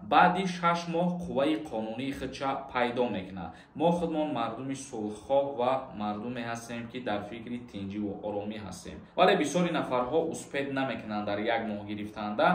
Баъди 6 моҳ қувваи қонунии худша пайдо мекунад. Мо худмон мардуми сулҳхоҳ ва мардуме ҳастем, ки дар фикри тинҷиву оромӣ ҳастем, вале бисёри нафарҳо успеть намекунанд дар як моҳ гирифтанда.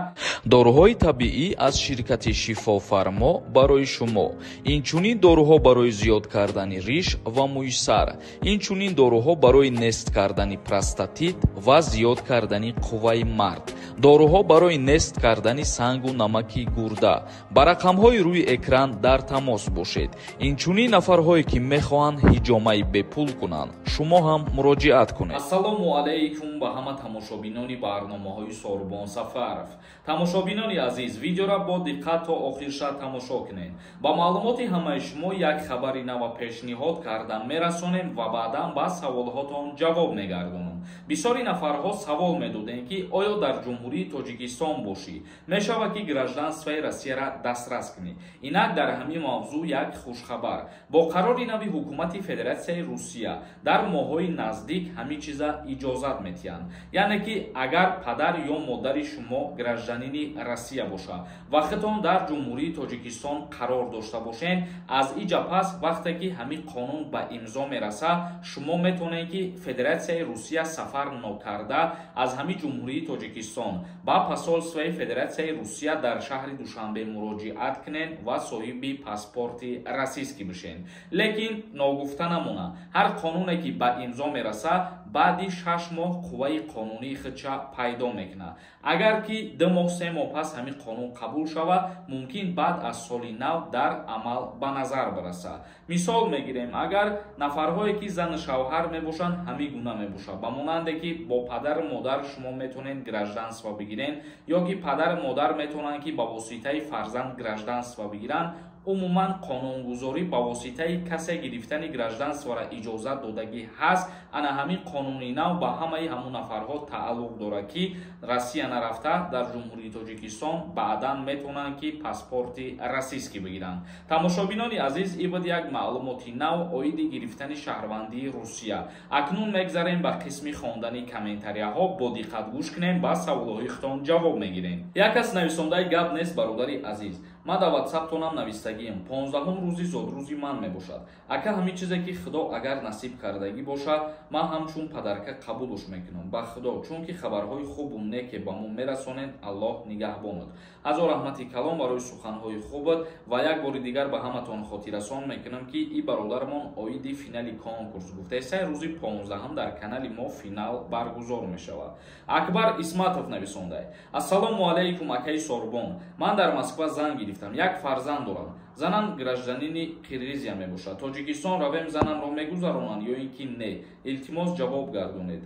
Доруҳои табиӣ аз ширкати «Шифофармо» барои шумо. Инчунин доруҳо барои зиёд кардани риш ва мӯи сар, инчунин доруҳо барои нест кардани простатит ва зиёд кардани қувваи мард, доруҳо барои нест кардани сангу намаки гурда. Ба рақамҳои рӯи экран дар тамос бошед. Инчунин нафарҳое, ки мехоҳанд ҳиҷомаи бепул кунанд, шумо ҳам муроҷиат кунед. Ассалому алайкум ба ҳама тамошобинони барномаҳои Сорбон Сафаров. Тамошобинони азиз, видеора бо диққат то охирша тамошо кунед. Ба маълумоти ҳамаи шумо як хабари нава пешниҳод карда мерасонем ва баъдан ба саволҳотон ҷавоб мегардонам. Бисёри нафарҳо савол медодем, ки оё дар Ҷумҳурии Тоҷикистон бошӣ, мешавад, ки гражданствои Россияра дастрас кунӣ? Инак, дар ҳамин мавзӯъ як хушхабар: бо қарори нави ҳукумати Федератсияи Русия дар моҳҳои наздик ҳамин чиза иҷозат метиҳанд. Яъне ки агар падар ё модари шумо гражданини Россия бошад ва худтон дар Ҷумҳурии Тоҷикистон қарор дошта бошед, аз иҷа пас, вақте ки ҳамин қонун ба имзо мерасад, шумо метавонед, ки Федератсияи Русия сафар нокарда, аз ҳамин Ҷумҳурии Тоҷикистон ба посольствои Федератсияи Русия дар шаҳри Душанбе муроҷиат кунед ва соҳиби паспорти российский бишед. Лекин ногуфта намонад, ҳар қонуне, ки ба имзо мерасад, баъди 6 моҳ қувваи қонунии худша пайдо мекунад. Агар ки 2 моҳ, 3 моҳ пас ҳамин қонун қабул шавад, мумкин баъд аз соли нав дар амал ба назар бирасад. Мисол мегирем, агар нафарҳое, ки зану шавҳар мебошанд, ҳамин гуна мебошад, ба монанде ки бо падару модар шумо метавонед гражданство бигиред ё ки падару модар метавонанд, ки ба воситаи фарзанд гражданство бигиранд. Умуман, қонунгузорӣ ба воситаи касе гирифтани гражданствора иҷозат додагӣ ҳаст. Ана ҳамин қонуни нав ба ҳамаи ҳамун нафарҳо тааллуқ дорад, ки Россия нарафта, дар Ҷумҳурии Тоҷикистон баъдан метавонанд, ки паспорти российский бигиранд. Тамошобинони азиз, ин буд як маълумоти нав оиди гирифтани шаҳрвандии Русия. Акнун мегзарем ба қисми хондани комментарияҳо. Бо диққат гӯш кунем, ба саволҳои худтон ҷавоб мегирем. Як кас нависондаи: «Гап нест, бародари азиз, ман дар ватсаптонам навистагием, 15-ум рӯзи зодрӯзи ман мебошад. Ака, ҳамин чизе, ки Худо агар насиб кардагӣ бошад, ман ҳамчун подарка қабулш мекунам, ба Худо, чунки хабарҳои хубу неке ба мо мерасонед. Аллоҳ нигаҳбонад. Ҳазор раҳмати калон барои суханҳои хубат. Ва як бори дигар ба ҳаматон хотиррасон мекунам, ки и бародармон оиди финали конкурс гуфтаеса, рӯзи 15-ум дар канали мо финал баргузор мешавад. Акбар Исматов нависондай: «Ассалому алайкум, акаи Сорбон. Ман дар Москва зан гирифтам, як фарзанд дорам. Занам гражданини Қирғизия мебошад. Тоҷикистон равем, занамро мегузаронанд ё ин ки не? Илтимос, ҷавоб гардонед.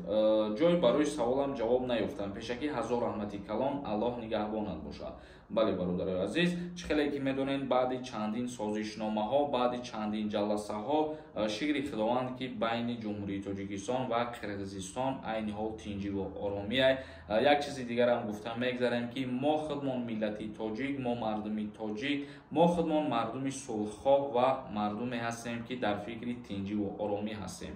Ҷой барои саволам ҷавоб наёфтам. Пешакӣ ҳазор раҳмати калон, Аллоҳ нигаҳбонат бошад.» Бале, бародарои азиз, чӣ хеле ки медонед, баъди чандин созишномаҳо, баъди чандин ҷаласаҳо, шукри Худованд, ки байни Ҷумҳурии Тоҷикистон ва Қирғизистон айни ҳол тинҷиву оромия. Як чизи дигарам гуфта мегзарем, ки мо худмон миллати тоҷик, мо мардуми тоҷик, мо худмон мардуми сулҳхоҳ ва мардуме ҳастем, ки дар фикри тинҷиву оромӣ ҳастем.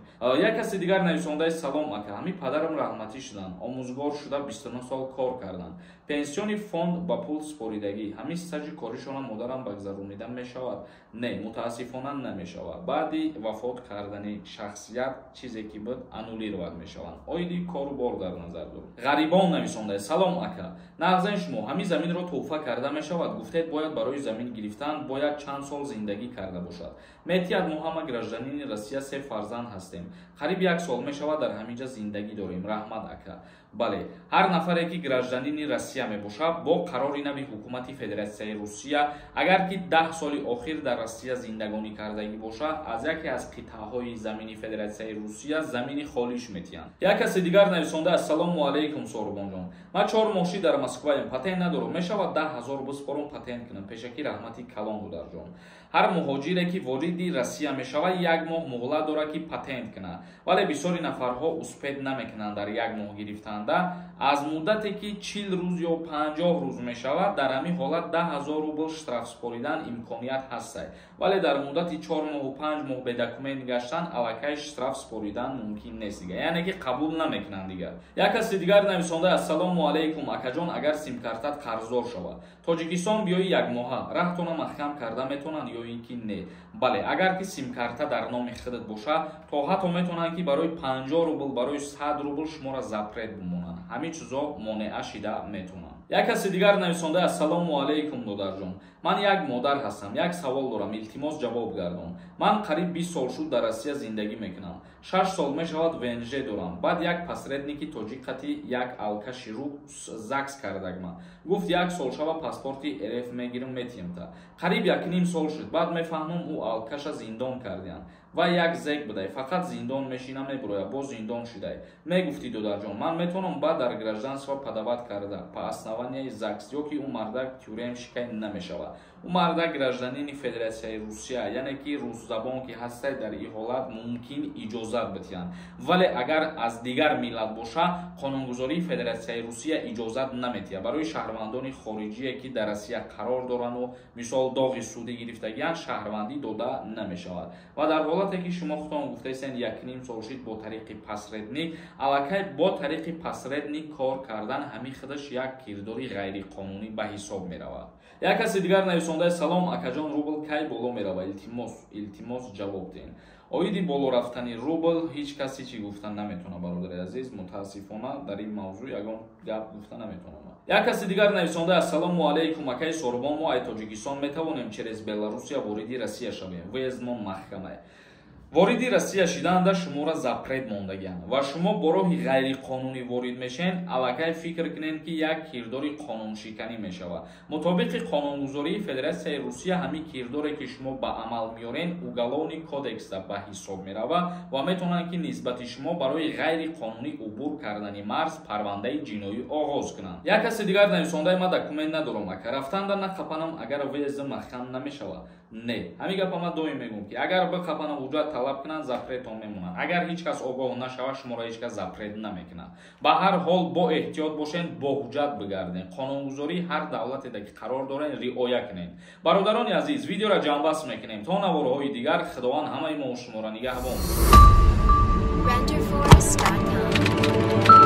Як каси дигар нависондаи: «Салом, ака. Ҳамин падарам раҳматӣ шуданд, омӯзгор шуда 29 сол кор карданд, пенсионный фонд ба пул супоридагӣ. Ҳамин стажи коришона модарам ба гузаронида мешавад?» Не, мутаассифона, намешавад. Баъди вафот кардани шахсият чизе ки буд, аннулировать мешаванд. Оиди кору бор дар назар дорам. Ғарибон нависонда: «Салом, ака, нағзен шумо? Ҳамин заминро тӯҳфа карда мешавад? Гуфтед, бояд барои замин гирифтан бояд чанд сол зиндагӣ карда бошад. Метиҳад? Мо ҳама гражданини Россия, се фарзанд ҳастем, қариб як сол мешавад, дар ҳамин ҷа зиндагӣ дорем. Раҳмат, ака.» Бале, ҳар нафаре, ки гражданини Россия мебошад, бо қарори нави ҳукумати Федератсияи Русия, агар ки 10 соли охир дар Россия зиндагонӣ кардагӣ бошад, аз яке аз қитъаҳои замини Федератсияи Русия замини холиш метиҳанд. Як каси дигар нависонда: «Ассалому алайкум, Сорбонҷон. Ман 4 моҳ шид дар Москваем, патент надорам. Мешавад 10 000 биспорум, патент кунам? Пешакӣ раҳмати калон, дударҷон.» Ҳар муҳоҷире, ки вориди Россия мешавад, як моҳ муҳлат дорад, ки патент кунад, вале бисёри нафарҳо успеть намекунанд дар як моҳ гирифтанда. гаштанда аз муддате ки 40 рӯз ё 50 рӯз мешавад, дар ҳамин ҳолат 10 000 рубл штраф супоридан имконият ҳастай. Вале дар муддати 4 моҳу 5 моҳ бе документ гаштан аллакай штраф супоридан мумкин нест дига, яъне ки қабул намекунанд дигар. Як каси дигар нависонда: «Ассалому алайкум, акаҷон, агар симкартат қарздор шавад, Тоҷикистон биёи, якмоҳа раҳтона маҳкам карда метавонанд ё ин ки не?» Бале, агар ки симкарта дар номи худат бошад, то ҳатто метавонанд, ки барои 50 рубл, барои 100 рубл шуморо запрет бимонанд. Ҳамин чизо монеа шида метавонанд. Як каси дигар нависонда: «Ассалому алайкум, додарҷон, ман як модар ҳастам, як савол дорам, илтимос, ҷавоб гардон. Ман қариб 20 сол шуд дар Россия зиндагӣ мекунам, 6 сол мешавад ВНЖ дорам. Баъд як посредники тоҷик қати як алкаши рус ЗАГС кардагма, гуфт, як сол шава, паспорти РФ мегирам, метиҳамта. Қариб якним сол шуд, баъд мефаҳмам, ӯ алкаша зиндон кардиянд ва як зек будай, фақат зиндон мешина, мебуроя, боз зиндон шудай. Мегуфтӣ, додарҷон, ман метавонам баъд дар гражданство подавать карда по основанияи ЗАГС ё ки ӯ мардак тюремщикай намешавад? Ӯ мардак гражданини Федератсияи Русия, яъне ки русзабон ки ҳастай, дар ин ҳолат мумкин иҷозат бидиҳанд. Вале агар аз дигар миллат боша, қонунгузории Федератсияи Русия иҷозат наметиҳад. Барои шаҳрвандони хориҷие, ки дар Россия қарор дорану мисол доғи судӣ гирифтагианд, шаҳрвандӣ дода намешавад. Ва дар ҳолате ки шумо худтон гуфтаистен, якним сол шид, бо тариқи посредник, аллакай бо тариқи посредник кор кардан ҳамин худаш як кирдори ғайриқонунӣ ба ҳисоб меравад. Як каси дигар нависондаи: «Салом, акаҷон, рубл кай боло мерава? Илтимос, илтимос, ҷавоб диҳен». Оиди боло рафтани рубл ҳеҷ касе чӣ гуфта наметавонад, бародари азиз. Мутаассифона, дар ин мавзӯъ ягон гап гуфта наметавонам. Як каси дигар нависонда: «Ассалому алайкум, акаи Сорбон, мо ай Тоҷикистон метавонем через Беларусия вориди Россия шавем? Въездмон маҳкамае». Вориди Россия шиданда шуморо запрет мондагианд ва шумо бо роҳи ғайриқонунӣ ворид мешавед, аллакай фикр кунед, ки як кирдори қонуншиканӣ мешавад. Мутобиқи қонунгузории Федератсияи Русия, ҳамин кирдоре, ки шумо ба амал меоред, уголовный кодекса ба ҳисоб меравад ва метавонанд, ки нисбати шумо барои ғайриқонунӣ убур кардани марз парвандаи ҷиноӣ оғоз кунанд. Як каси дигар нависондаи: «Ман документ надорам, ака, рафтанда нақапанам, агар въезд маҳкам намешавад?» Не, ҳамин гапа ман доим мегӯям, ки агар биқапанам, ҳуҷҷат талаб кунанд, запретон мемонанд. Агар ҳеҷ кас огоҳ нашавад, шуморо ҳеҷ кас запрет намекунад. Ба ҳар ҳол бо эҳтиёт бошед, бо ҳуҷҷат бигардед, қонунгузории ҳар давлатеда, ки қарор доред, риоя кунед. Бародарони азиз, видеоро ҷамъбаст мекунем. То наворҳои дигар Худованд ҳамаи мо шуморо нигаҳбон. Renderforest.com.